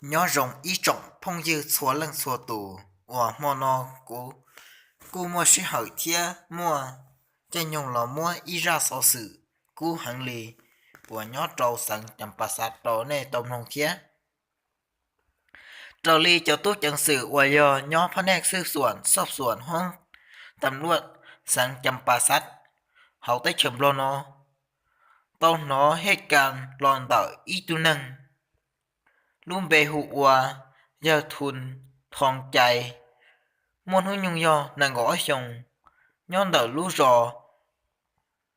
Nyob zoo ib tsoom phooj ywg txhua leej txhua tus uas hmo no kuv kuj muaj sij hawm thiab muaj caij nyoog los muab ib zaj xov xwm kub heev li uas nyob rau xeev Cas Pas Xav rau nej tau mloog thiab. Raws li cov tub ceev xwm uas yog nyob phab nej xwb xuam xoj xuam hoob tam luaj xeev Cas Pas Xav hauv teb chaws Nplog no tau hnov hej kas los ntawm ib tug neeg lub npe hu ua Yawg Thun Thoo Cai, muaj hnub nyoog yog nees nkaum ob xyoos, nyob ntawm lub zos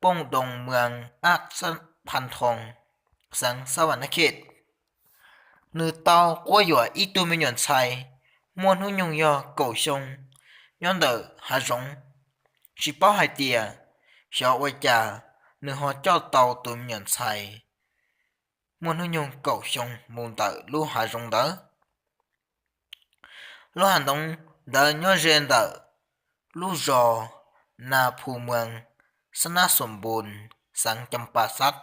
Pooj Doo Muas Aj Xab Pha Thoo, xeev Xab Vam Nab Khej. Nws tau quab yuam ib tug me nyuam ntxhais muaj hnub nyoog yog kaum xyoo, nyob ntawm hav zoov, tsis paub hais tias xyov ua cas nws ho coj tau tus me nyuam ntxhais muaj hnub nyoog kaum xyoo mus ntawm lub hav zoov ntawd. Lub hav zoov ntawd nyob ze ntawm lub zos Na Phu Muas, Xab Nab Xoom Npun, xeev Cas Pas Xav,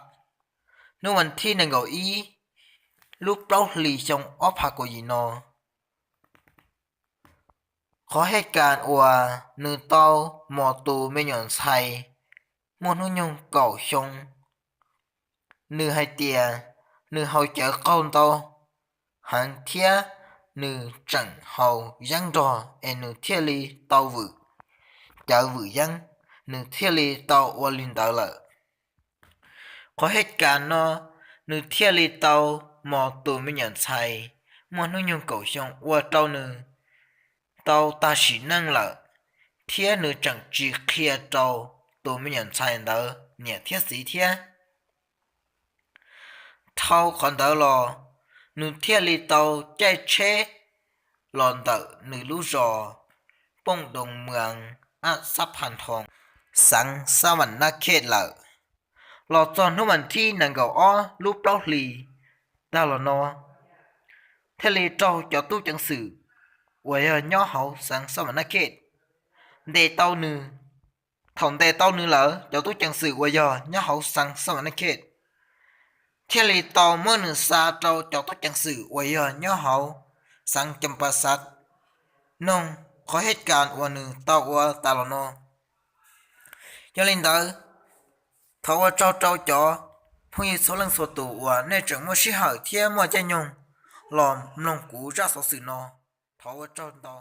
hnub vas thib nees nkaum ib lub plaub hlis xyoo ob phav kaum yim no. Qhov hej kas uas nws tau mos tus me nyuam ntxhais muaj hnub nyoog kaum xyoo, nws hais tias nws haus cawv qaug ntau heev thiab nws tseem haus yeeb nrog es nws thiaj li tau vwm cawv vwm yeeb, nws thiaj li tau ua li ntawd lawm. Qhov hej kas no nws thiaj li tau mos tus me nyuam ntxhais muaj hnub nyoog kaum xyoo ua rau nws tau tag sim neej lawm, thiab nws tseem tsis qhia rau tus me nyuam ntxhais ntawd niam thiab txiv thiab. Dhau qhov ntawd los, nws thiaj li tau caij tsheb los ntawm nws lub zos Pooj Doo Muas Aj Xab Pha Thoo, xeev Xab Vam Nab Khej lawm. Los txog hnub vas thib nees nkaum ob lub plaub hlis tag los no, thiaj li raug cov tub ceev xwm uas yog nyob hauv xeev Xab Vam Nab Khej ntes tau nws. Thaum ntes tau nws lawm, cov tub ceev xwm uas yog nyob hauv xeev Xab Vam Nab Khej thiaj li tau muab nws xa rau cov tub ceev xwm uas yog nyob hauv xeev Cas Pas Xav noog qhov hej kas uas nws tau ua tas los no. Yog li ntawd, thov ua tsaug rau cov phooj ywg txhua leej txhua tus uas nej tseem muaj sij hawm thiab muaj caij nyoog los mloog kuv zaj xov xwm no. Thov ua tsaug ntau.